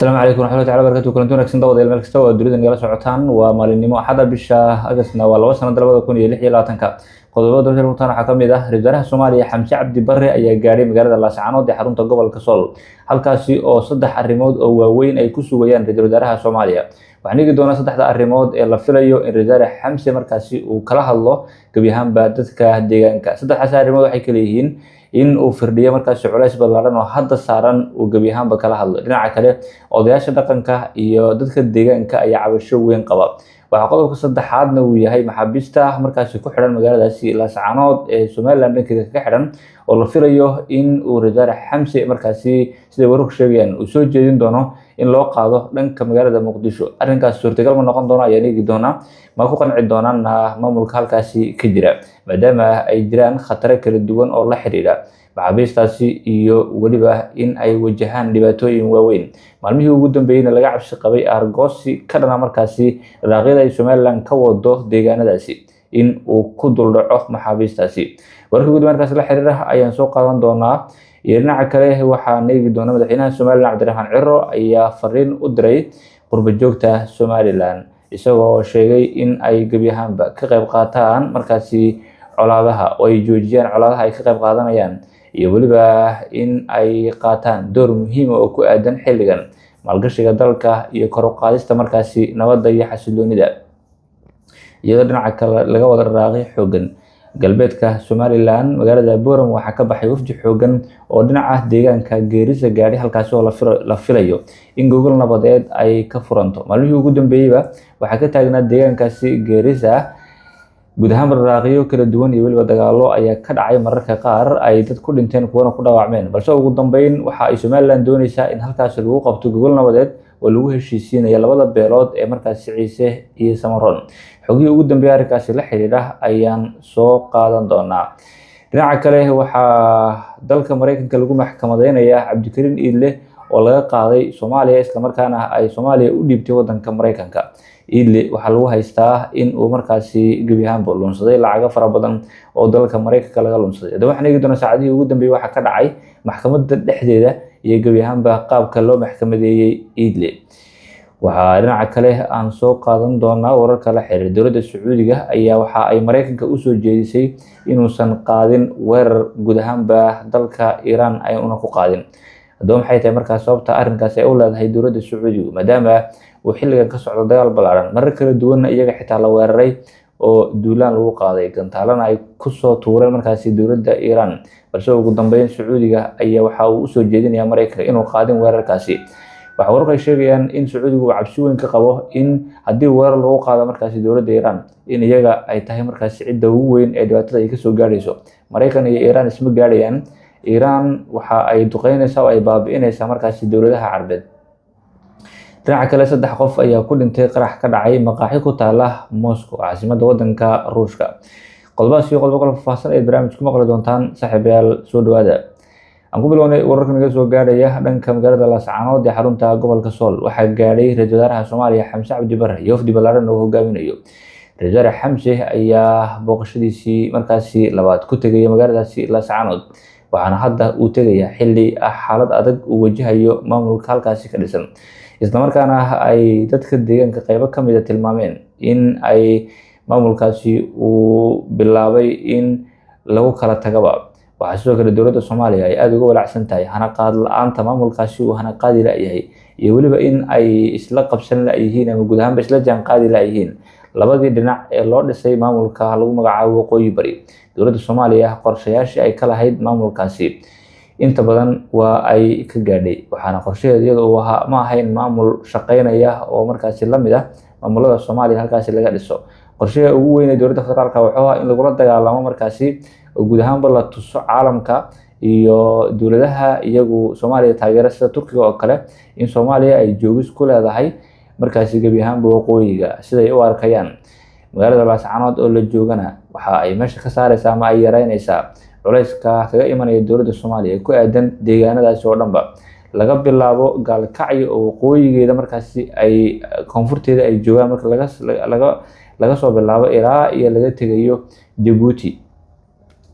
Asalaamu calaykum waraxmatullahi taala barakatu. Kulanti wanaagsan daawadayaal, meel kasta oo dunida nagala socotaan. Waa maalinimo Axada, bisha Agastna waa 2, sanada 2026-ka. Qodobada dalka rutaan waxaa ka mid ah: ra-iisul wasaaraha Soomaaliya Xamse Cabdi Barre ayaa gaadhay magaalada Laascaanood ee xarunta gobolka Sool, halkaasi oo saddex arrimood oo waaweyn ay ku sugayaan ra-iisul wasaaraha Soomaaliya. Waxaan eegi doonaa saddexda arrimood ee la filayo in ra-iisul wasaare Xamse markaasi uu kala hadlo gebi ahaanba dadka deegaanka. Saddexdaasi arrimood waxay kala yihiin in uu firdhiyo markaasi culays ballaaran oo hadda saaran, uu gebi ahaanba kala hadlo. Dhinaca kale, odayaasha dhaqanka iyo dadka deegaanka ayaa cabasho weyn qaba. Waxaa qodobka saddexaadna uu yahay maxaabiista markaasi ku xidhan magaaladaasi Laascaanood ee Somaliland dhankeeda kaga xidhan, oo la filayo in uu ra-iisul wasaare Xamse markaasi, siday wararku sheegayaan, uu soo jeedin doono in loo qaado dhanka magaalada Muqdisho. Arrinkaas suurtagal ma noqon doono ayaan eegi doonaa. Ma ku qanci doonaana maamulka halkaasi ka jira, maadaama ay jiraan khataro kala duwan oo la xiriira maxaabiistaasi iyo weliba in ay wajahaan dhibaatooyin waaweyn? Maalmihii ugu dambeeyeyna laga cabsi qabay aargoosi ka dhana markaasi dhaqaaqyada ay Somaliland ka wado deegaanadaasi in uu ku duldhaco maxaabiistaasi. Wararka guud markaasi la xiriira ayaan soo qaadan doonaa. Iyo dhinaca kale, waxaan eegi doonaa madaxweynaha Somaliland Cabdiraxmaan Ciro ayaa fariin u diray qurba joogta Somaliland, isagoo sheegay in ay gebi ahaanba ka qayb qaataan markaasi colaadaha oo ay joojiyaan colaadaha ay ka qayb qaadanayaan, iyo weliba in ay qaataan door muhiima oo ku aadan xilligan maalgashiga dalka iyo kor u qaadista markaasi nabadda iyo xasiloonida. Iyadoo dhinaca kale laga wada dhaqaaqay xoogan galbeedka Somaliland, magaalada Boorama waxaa ka baxay wafdi xoogan oo dhinaca deegaanka Geerisa gaadhay, halkaasi oo la filayo in gogol nabadeed ay ka furanto. Maalmihii ugu dambeeyeyba waxaa ka taagnaa deegaankaasi Geerisa guud ahaan dhaqaaqyo kala duwan iyo weliba dagaallo ayaa ka dhacay, mararka qaar ay dad ku dhinteen, kuwana ku dhaawacmeen. Balse ugu dambeyn waxa ay Somaliland dooneysaa in halkaasi lagu qabto gogol nabadeed oo lagu heshiisiinaya labada beelood ee markaasi Ciise iyo Samaroon. Xogihii ugu dambeeyay arrinkaasi la xidhiidha ayaan soo qaadan doonaa. Dhinaca kale, waxaa dalka Mareykanka lagu maxkamadeynayaa Cabdikariin Iidle oo laga qaaday Soomaaliya, islamarkaana ay Soomaaliya u dhiibtay wadanka Mareykanka. Iidle waxaa lagu haystaa in uu markaasi gebi ahaanba lunsaday lacago fara badan oo dalka Mareykanka laga lunsaday. Haddaba waxaan eegi doonaa saacadihii ugu dambeeyay waxaa ka dhacay maxkamadda dhexdeeda iyo gebi ahaanba qaabka loo maxkamadeeyey Iidle. Waxaa dhinaca kale aan soo qaadan doonaa wararka la xiriira dowladda Sacuudiga ayaa waxa ay Mareykanka usoo jeedisay inuusan qaadin weerar guud ahaanba dalka Iiraan ay una ku qaadin. Haddaba maxay tahay markaas sababta arrinkaasi ay u leedahay dowladda Sacuudigu, maadaama uu xilligan ka socdo dagaal ballaaran, marar kala duwanna iyaga xitaa la weeraray oo duulaan lagu qaaday, gantaalana ay kusoo tuureen markaasi dowladda Iiraan? Balse ugu dambeyn Sacuudiga ayaa waxa uu usoo jeedinayaa Mareykanka inuu qaadin weerarkaasi. Waxaa wararku ay sheegayaan in Sacuudigu uu cabsi weyn ka qabo in haddii weerar lagu qaado markaasi dowladda Iiraan, in iyaga ay tahay markaasi cidda ugu weyn ee dhibaatada ay kasoo gaadhayso. Mareykan iyo Iiraan isma gaadhayaan. Iiraan waxa ay duqeynaysaa oo ay baabi'inaysaa markaasi dowladaha Carbeed. Dhinaca kale, saddex qof ayaa ku dhintay qarax ka dhacay maqaaxi ku taala Moscow, caasimadda wadanka Ruushka. Qodobadaas iyo qodobo kale faahfaahsan ayaad barnaamij ku maqli doontaan. Saaxiibayaal, soo dhawaada. Aan ku bilownay wararka naga soo gaadhaya dhanka magaalada Laascaanood ee xarunta gobolka Sool. Waxaa gaadhay ra-iisul wasaaraha Soomaaliya Xamse Cabdi Barre iyo wafdi ballaaran oo hogaaminayo. Ra-iisul wasaare Xamse ayaa booqashadiisii markaasi labaad ku tegaya magaaladaasi Laascaanood, waxaana hadda uu tegayaa xilli xaalad adag uu wajahayo maamulka halkaasi ka dhisan, islamarkaana ay dadka deegaanka qeybo ka mid ah tilmaameen in ay maamulkaasi uu bilaabay in lagu kala tagaba. Waxaa sidoo kale dowladda Soomaaliya ay aada uga walaacsan tahay hanaqaad la-aanta maamulkaasi uu hanaqaadi la-yahay, iyo weliba in ay isla qabsan la-yihiin ama guud ahaanba isla jaan qaadi la-yihiin labadii dhinac ee loo dhisay maamulka lagu magacaabo Waqooyi Bari. Dowladda Soomaaliya qorshayaashii ay ka lahayd maamulkaasi inta badan waa ay ka gaadhay, waxaana qorshaheedu iyada uu ahaa ma ahayn maamul shaqeynaya oo markaasi la mid ah maamulada Soomaaliya halkaasi laga dhiso. Qorshaha ugu weyn ee dowladda federaalka wuxuu ahaa in lagula dagaalamo markaasi oo guud ahaanba la tuso caalamka iyo dowladaha iyagu Soomaaliya taageera sida Turkiga oo kale in Soomaaliya ay joogis ku leedahay markaasi gebi ahaanba waqooyiga siday u arkayaan. Magaalada Laascanood oo la joogana waxa ay meesha ka saareysaa ama ay yareyneysaa culayska kaga imanaya dowladda Soomaaliya ee ku aadan deegaanadaasi oo dhanba, laga bilaabo Gaalkacyo oo waqooyigeeda markaasi ay koonfurteeda ay joogaan, marka laga soo bilaabo ilaa iyo laga tegayo Jabuuti.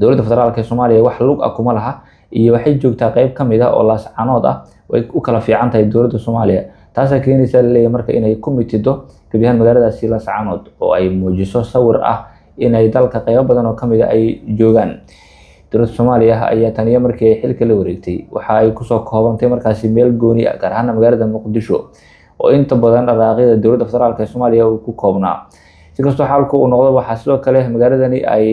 Dowladda federaalka ee Soomaaliya wax lug ah kuma laha, iyo waxay joogtaa qeyb ka mid ah oo Laascanood ah. Way u kala fiican tahay dowladda Soomaaliya. Taasaa keenaysa laleeyahay marka inay ku mitido gebi ahaan magaaladaasi Laascaanood oo ay muujiso sawir ah inay dalka qaybo badan oo kamid a ay joogaan. Dowladda Soomaaliya ayaa taniyo markii ay xilka la wareegtay waxa ay kusoo koobantay markaasi meel gooni ah, gaar ahaana magaalada Muqdisho, oo inta badan dhaqaaqyada dowladda federaalk ee Soomaaliya uu ku koobnaa. Si kastoo xaalku uu noqdo, waxaa sidoo kale magaaladani ay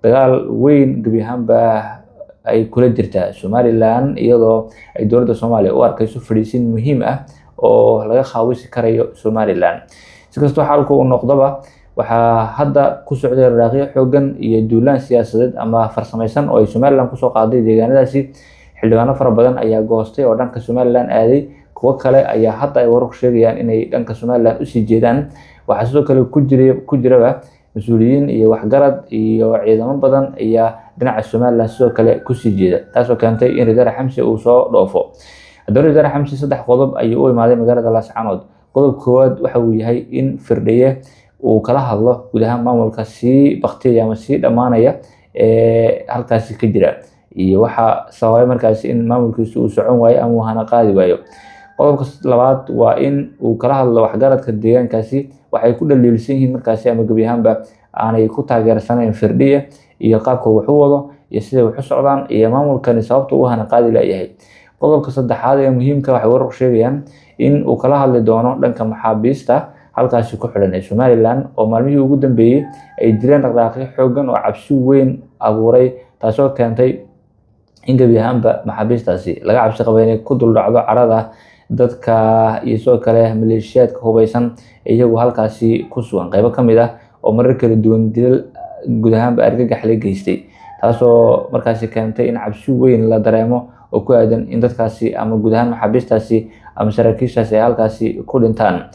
dagaal weyn gebi ahaanba ay kula jirtaa Somaliland, iyadoo ay dowladda Soomaaliya u arkayso fadhiisin muhiim ah oo laga khaawisi karayo Somaliland. Si kastoo xaalku uu noqdoba, waxaa hadda ku socday dhaqaaqyo xoogan iyo duulaan siyaasadeed ama farsamaysan oo ay Somaliland kusoo qaaday deegaanadaasi. Xildhibaano fara badan ayaa goostay oo dhanka Somaliland aaday, kuwo kale ayaa hadda ay wararku sheegayaan inay dhanka Somaliland usii jeedaan. Waxaa sidoo kale ku jiraba mas-uuliyiin iyo waxgarad iyo ciidamo badan ayaa dhinaca Somaliland sidoo kale kusii jeeda, taasoo keentay in Ridaar Xamse uu soo dhoofo. Haddaba Ridaar Xamse 3 qodob ayuu u imaaday magaalada Laascaanood. Qodob koowaad waxa uu yahay in Firdhiye uu kala hadlo guud ahaan maamulka sii baktiyaya ama sii dhammaanaya ee halkaasi ka jira iyo waxa sababay markaasi in maamulkiisu uu socon waayo ama uu hana qaadi waayo. Qodobka labaad waa in uu kala hadlo waxgaradka deegaankaasi waxay ku dhaliilsan yihiin markaasi ama gebi ahaanba aanay ku taageersanayn Firdhiye iyo qaabka wax u wado iyo siday wax u socdaan iyo maamulkani sababta uu hana qaadi layahay. Qodobka saddexaad ee muhiimka, waxay wararku sheegayaan in uu kala hadli doono dhanka maxaabiista halkaasi ku xidhan ee Somaliland, oo maalmihii ugu dambeeyey ay jireen dhaqdhaqaaqyo xoogan oo cabsi weyn abuuray, taasoo keentay in gebi ahaanba maxaabiistaasi laga cabsi qabo inay ku dul dhacdo carada dadka iyo sidoo kale maleeshiyaadka hubeysan iyagu halkaasi ku sugan, qaybo ka mid ah oo marar kala duwan dilal guud ahaanba argagax la geystay, taasoo markaasi keentay in cabsi weyn la dareemo oo ku aadan in dadkaasi ama guud ahaan maxaabiistaasi ama saraakiishaasi ay halkaasi ku dhintaan.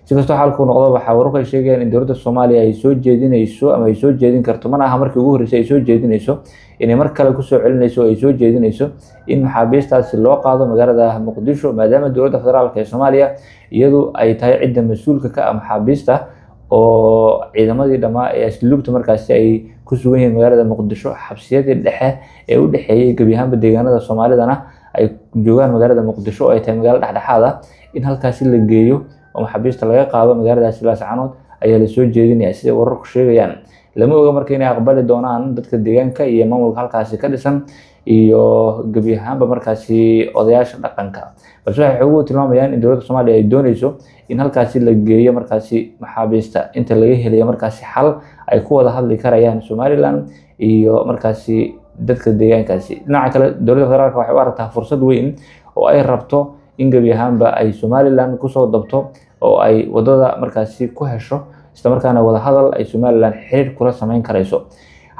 Si kastoo xaalku noqdo, waxaa wararku ay sheegayaan in dowladda Soomaaliya ay soo jeedinayso ama ay soo jeedin karto, mana aha markii ugu horreysay ay soo jeedinayso, inay mar kale kusoo celinayso oo ay soo jeedinayso in maxaabiistaasi loo qaado magaalada Muqdisho, maadaama dowladda federaalk ee Soomaaliya iyadu ay tahay cidda mas-uulka ka ah maxaabiista, oo ciidamadii dhammaa ee asluubta markaasi ay ku sugan yihiin magaalada Muqdisho, xabsiyadii dhexe ee u dhexeeyey gebi ahaanba deegaanada Soomaalidana ay joogaan magaalada Muqdisho oo ay tahay magaalo dhexdhexaad ah. In halkaasi la geeyo oo maxaabiista laga qaado magaaladaasi Laascaanood ayaa lasoo jeedinaya, siday wararku sheegayaan. Lama oga marka inay aqbali doonaan dadka deegaanka iyo maamulka halkaasi ka dhisan iyo gebi ahaanba markaasi odayaasha dhaqanka, balse waxay xoguhu tilmaamayaan in dowladda Soomaaliya ay dooneyso in halkaasi la geeyo markaasi maxaabiista inta laga helayo markaasi xal ay ku wada hadli karayaan Somaliland iyo markaasi dadka deegaankaasi. Dhinaca kale, dowladda federaalk waxay u aragtaa fursad weyn oo ay rabto in gebi ahaanba ay Somaliland kusoo dabto oo ay wadada markaasi ku hesho, islamarkaana wadahadal ay Somaliland xiriir kula sameyn karayso.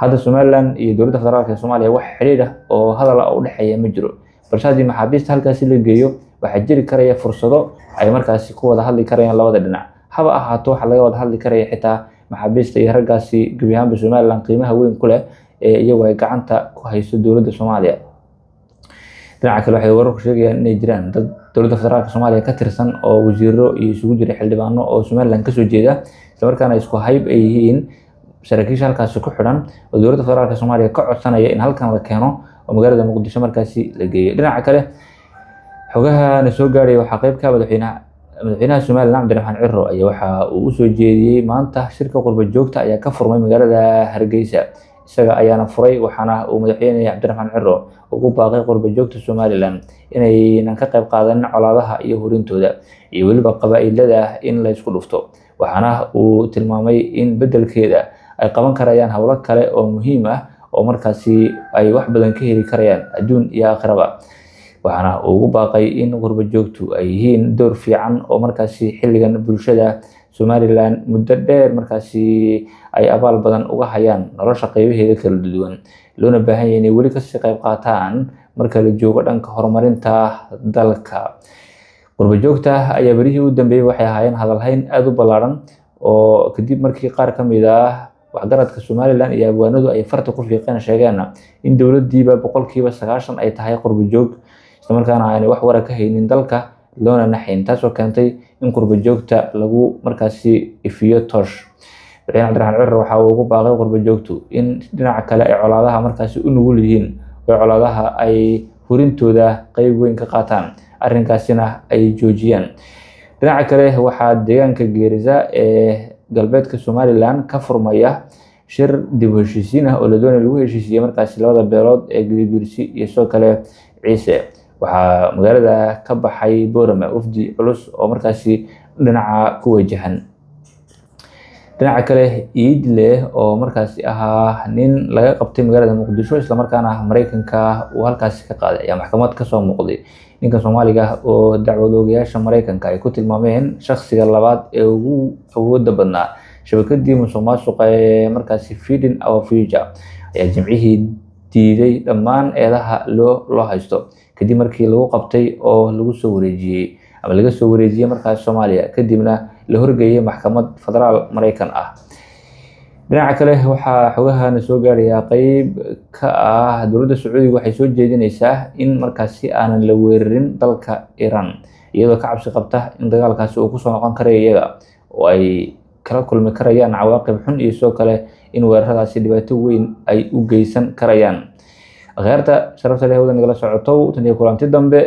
Hadda Somaliland iyo dowladda federaalk ee Soomaaliya wax xiriir ah oo hadal ah oo u dhexeeya ma jiro, balse haddii maxaabiista halkaasi la geeyo waxaa jiri karaya fursado ay markaasi ku wada hadli karayaan labada dhinac. Haba ahaato waxa laga wada hadli karaya xitaa maxaabiista iyo raggaasi gebi ahaanba Somaliland qiimaha weyn ku leh ee iyagu ay gacanta ku hayso dowladda Soomaaliya. Dhinaca kale, waxay wararku sheegayaan inay jiraan dad dowladda federaalk Soomaaliya ka tirsan oo wasiiro iyo isugu jira xildhibaano oo Somaliland kasoo jeeda, islamarkaana isku hayb ay yihiin saraakiisha halkaasi ku xidhan, oo dowladda federaalk Soomaaliya ka codsanaya in halkan la keeno oo magaalada Muqdisho markaasi la geeyo. Dhinaca kale, xogaha na soo gaadhay waxaa qayb ka madaxweynaha Somaliland Cabdiraxmaan Ciro ayaa waxa uu usoo jeediyey maanta shirka qurba joogta ayaa ka furmay magaalada Hargeysa, isaga ayaana furay. Waxaana uu madaxweyne Cabdiraxmaan Ciro ugu baaqay qurba joogta Somaliland inaynan ka qayb qaadanin colaadaha iyo hurintooda iyo weliba qabaa-ilada in la isku dhufto. Waxaana uu tilmaamay in beddelkeeda ay qaban karayaan howlo kale oo muhiim ah oo markaasi ay wax badan ka heli karayaan adduun iyo aakhiraba. Waxaana uu ugu baaqay in qurba joogtu ay yihiin door fiican oo markaasi xilligan bulshada Somaliland muddo dheer markaasi ay abaal badan uga hayaan nolosha qeybaheeda kala duwan, loona baahan yahay inay weli kasii qayb qaataan marka la joogo dhanka horumarinta dalka. Qurba joogta ayaa berihii u dambeeyey waxay ahaayeen hadalhayn aada u ballaaran, oo kadib markii qaar ka mid ah waxgaradka Somaliland iyo abwaanadu ay farta ku fiiqeen, sheegeen in dowladdiiba 90% ay tahay qurba joog, islamarkaana aanay wax wara ka haynin dalka loona naxayn, taasoo keentay in qurba joogta lagu markaasi ifiyo toosh. Madaxweyne Cabdiraxmaan Ciro waxa uu ugu baaqay qurba joogtu in dhinaca kale ay colaadaha markaasi u nugul yihiin oo colaadaha ay hurintooda qeyb weyn ka qaataan, arrinkaasina ay joojiyaan. Dhinaca kale, waxaa deegaanka Geerisa ee galbeedka Somaliland ka furmaya shir dib u heshiisiin ah oo la doonaya lagu heshiisiiyey markaasi labada beelood ee Gadabuursi iyo sidoo kale Ciise. Waxaa magaalada ka baxay Boorama wafdi culus oo markaasi dhinaca ku wajahan. Dhinaca kale, Iidle oo markaasi ahaa nin laga qabtay magaalada Muqdisho, islamarkaana Mareykanka uu halkaasi ka qaaday, ayaa maxkamad kasoo muuqday. Ninka Soomaaliga oo dacwad oogayaasha Mareykanka ay ku tilmaameen shakhsiga labaad ee ugu awooda badnaa shabakadii musuqmaasuqa ee markaasi Feeding Our Future, ayaa Jimcihii diiday dhammaan eedaha loo haysto, kadib markii lagu qabtay oo lagu soo wareejiyey ama laga soo wareejiyey markaas Soomaaliya, kadibna la horgeeyay maxkamad federaal Mareykan ah. Dhinaca kale, waxaa xogahana soo gaarayaa qeyb ka ah dowladda Sacuudiga waxay soo jeedinaysaa in markaasi aanan la weerarin dalka Iran, iyadoo ka cabsi qabta in dagaalkaasi uu kusoo noqon karayo iyaga oo ay kala kulmi karayaan cawaaqib xun, iyo sidoo kale in weeraradaasi dhibaato weyn ay u geysan karayaan. Akhyaarta sharafta leh, hawada nagala socotow, tan iyo kulanti dambe.